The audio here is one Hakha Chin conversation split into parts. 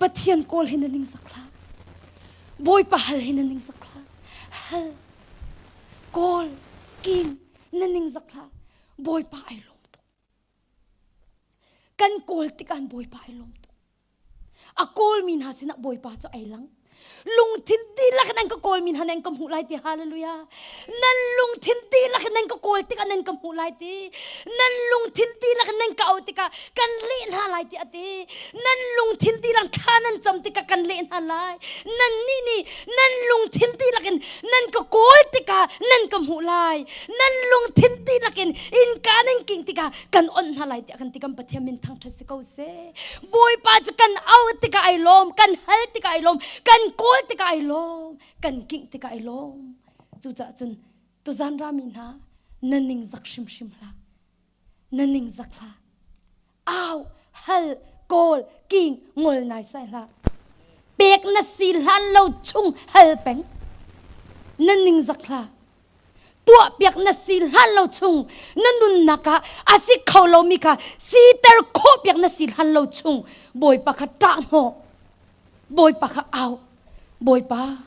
Pathian kawl hi na ning sak hlah. Bawipa hal hi na ning sak hlah. Hal, kawl, king na ning zak hlah. Bawipa ai lawm tuk. Kan kawl tikah Bawipa ai lawm tuk. A kawlmi hna sinah Bawipa cu ai lang. Lungthin dihlak in an ka kawlmi hna nan ka hmuh lai ti hallelujah. Nan lungthin dihlak in nan ka kawl tikah nan ka hmuh lai ti. Nan lungthin dihlak in nan ka auh tikah kan leh hna lai ti a ti. Nan lungthin dihlak thla nan cam tikah kan leh hna lai. Nan nih nih nan lungthin dihlak in nan ka kawl tikah nan ka hmuh lai. Nan lungthin dihlak in innka nan kingh tikah kan onh hna lai tiah kan ti kan Pathian min thangṭhat si ko seh. Bawipa cu kan auh tikah ai lawm, kan hal tikah ai lawm, kan kawl tikah ai lawm, kan kingh tikah ai lawm. Cucaah cun tuzan rami hna na ningzak hrimhrim hlah. Na ningzak hlah. Au, hal, kawl, king, ngol nai sai hlah. Pek na si hlan lo chung hal peng. Na ningzak hlah. Tuahpiak na si hlan lo chung na nunnak ah a si kho lomi kha siter khawhpiak na si hlan lo chung Bawipa kha ṭah hnawh. Bawipa kha au. Bawipa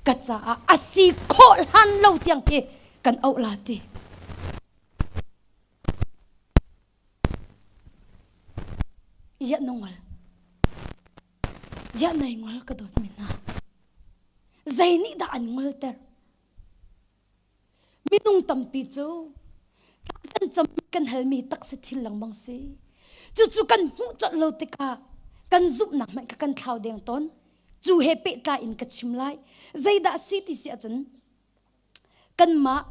ka caah a si khawh hlan lo tiang hi kan auh la ti. Ziah na ngol? Ziah nai ngol ka dawt mi hna? Zei nih dah an ngolter? Minung tampi cu kan cam kan halmi taksa thil lengmang si. Cucu kan hmuh colh lo tikah kan zumhnak hmanh kha kan thlau deng tawn. Cu he pehtlai in ka chim lai. Zeidah si ti si ahcun kanmah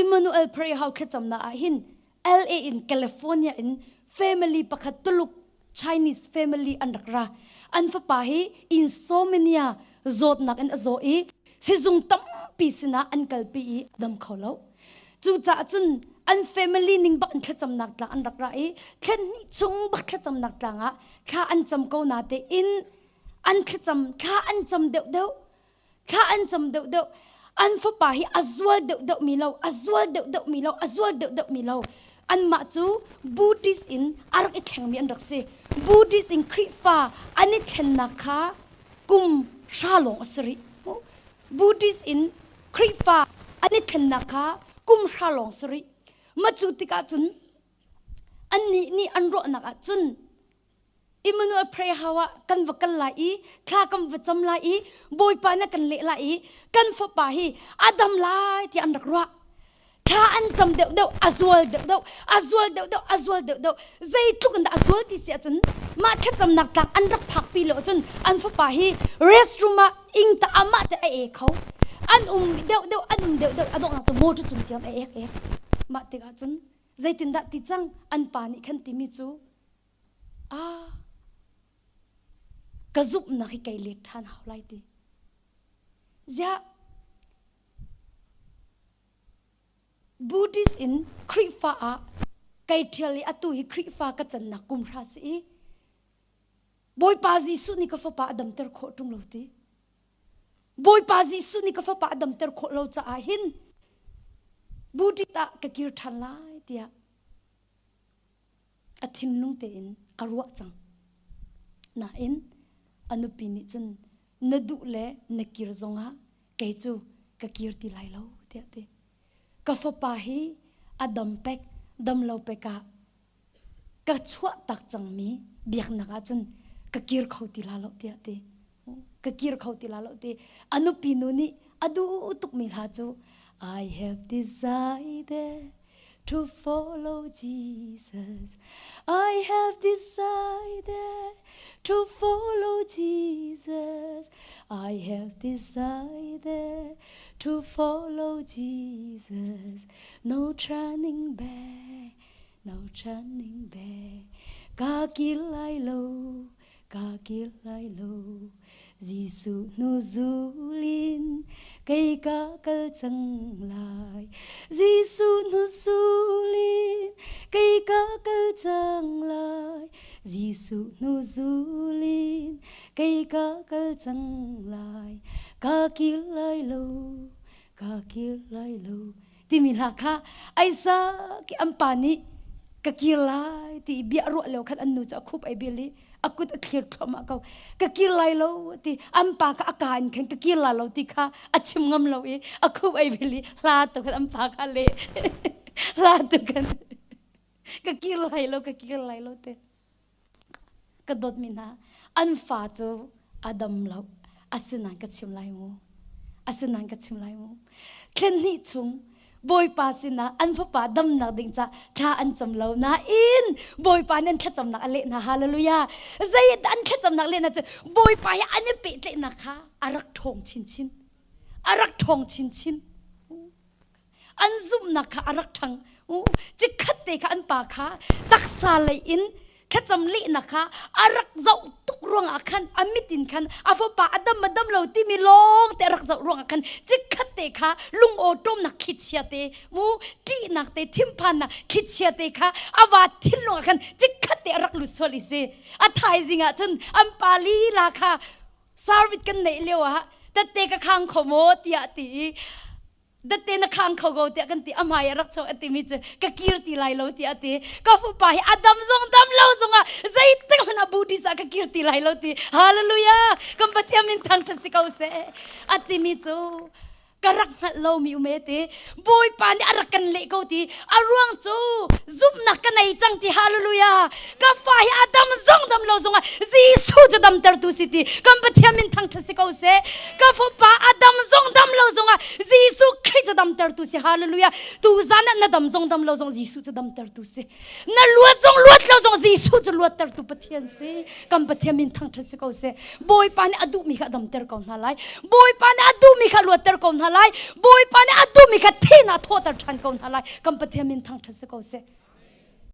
Emmanuel Prayer House thlacamnak ah hin LA in California in family pakhat Tuluk Chinese family an rak ra. An fapa hi insomnia zawtnak in a zaw i sizung tampi sinah an kalpi i a dam kho lo. Cucaah cun an family ning bak in thlacamnak tlang an rak ra i thlen hnih chung bak thlacamnak tlang ah thla an cam ko na te in an thlacam thla an cam deuhdeuh thla an cam deuhdeuh an fapa hi a zual deuhdeuh mi lo a zual deuhdeuh mi lo a zual deuhdeuh mi lo anmah cu Buddhist in a rak i thlengmi an rak si Buddhist in Khrihfa an i thlennak kha kum hra lawng a si rih Buddhist in Khrihfa an i thlennak kha kum hra lawng si rih ma cu tikah cun annih nih an ruahnak ah cun Emmanuel prayer house ah kan va kal lai i thla kan va cam lai i Bawipa na kan leh lai i kan fapa hi a dam lai ti an rak ruah. Thla an cam deuh deuh a zual deuh deuh a zual deuh deuh a zual deuh deuh zeitluk in dah a zual ti si ahcun mah thlacamnak tlang an rak phakpi lo ahcun an fapa hi restroom ah ingta amah te a e kho an um deuh deuh an um deuh deuh a donghnak cu motor cung tiang a ek ek mah tikah cun zeitindah ti cang an pa nih khan timi cu Ah, ka zumhnak hi kei let ṭhan hau lai ti. Ziah Buddhist in Khrihfa ah kai ṭhial i atu hi Khrihfa ka cannak kum hra si i Bawipa Jesuh nih ka fapa a damter khawh ṭung lo ti. Bawipa Jesuh nih ka fapa a damter khawh lo caah hin Buddhist ah ka kir ṭhan lai tiah a thinlung tein a ruah cang. Nain a nupi nih cun na duh le na kir zongah kei cu ka kir ti lai lo tiah ti. Ka fapa hi a dam pek dam lo pek ah ka chuah tak cangmi biaknak ah cun ka kir kho ti la lo tiah ti. Ka kir kho ti la lo ti. A nupi nu nih a duh tukmi hla cu I have decided to follow Jesus. I have decided to follow Jesus. I have decided to follow Jesus. No turning back, no turning back. Ka kir lai lo, ka kir lai lo Jesuh hnu zulin kei ka kal cang lai Jesuh hnu zulin kei ka kal cang lai Jesuh hnu zulin kei ka kal cang lai ka kir lai lo ka kir lai lo timi hla kha ai sa ki an pa nih ka kir lai ti bia ruah lio khan an nu cu a khup ai bil i. A kut a thlir thluahmah ko. Ka kir lai lo ti. An pa kha a ka in khan ka kir la lo ti kha a chim ngam lo i a khup ei bil i hla tu khan an pa kha le hla tu khan ka kir lai lo ka kir lai lo te. Ka dawtmi hna, an fa cu a dam lo. Asinain ka chim lai mu. Asinain ka chim lai mu. Thlen hnih chung Bawipa sinah an fapa damnak ding ca thla an cam lo nain Bawipa nih an thlacamnak a leh hna. Hallelujah. Zei an thlacamnak lehnak cu Bawipa he an i pehtlaihnak kha a rak ṭhawng chinchin. A rak ṭhawng chinchin. An zumhnak kha a rak ṭhang. Chikkhat te kha an pa kha taksa lei in thlacam lehnak kha a rak zoh tuk ruangah khan a mit in khan a fapa a dam a dam lo timi lawng te a rak zoh ruangah khan chikkhat te kha lungaw ṭawmnak thlichia te mu ṭihnak te thinphannak thlichia te kha a va thinlung ah khan chikkhat te a rak lut sual i si a thaizing ah cun an pa lila kha service kan neih lio ah tette ka khang kho maw tiah ti i datte na khang kho ko tiah kan ti a hmai a rak chuak a timi cu ka kir ti lai lo tiah a ti ka fapa hi a dam zong dam lo zongah zeitik hmanh ah Buddhist ah ka kir ti lai lo ti hallelujah kan Pathian min thangṭhat si ko seh a timi cu ka rak hngalh lomi um e ti Bawipa nih a rak kan leh ko ti a ruang cu zumhnak ka nei cang ti hallelujah ka fa hi a dam zong dam lo zongah Jesuh cu damtertu si ti kan Pathian min thangṭhat si ko seh ka fapa a dam zong dam lo zongah Jesuh Khrih cu damtertu si hallelujah tu zan ah na dam zong dam lo zong Jesuh cu damtertu si na luat zong luat lo zong Jesuh cu luattertu Pathian si kan Pathian min thangṭhat si ko seh Bawipa nih a duhmi kha a damter ko hna lai Bawipa nih a duhmi kha luatter ko hna lai Bawipa nih a duhmi kha thihnak thawhter ṭhan ko hna lai kan Pathian min thangṭhat si ko seh.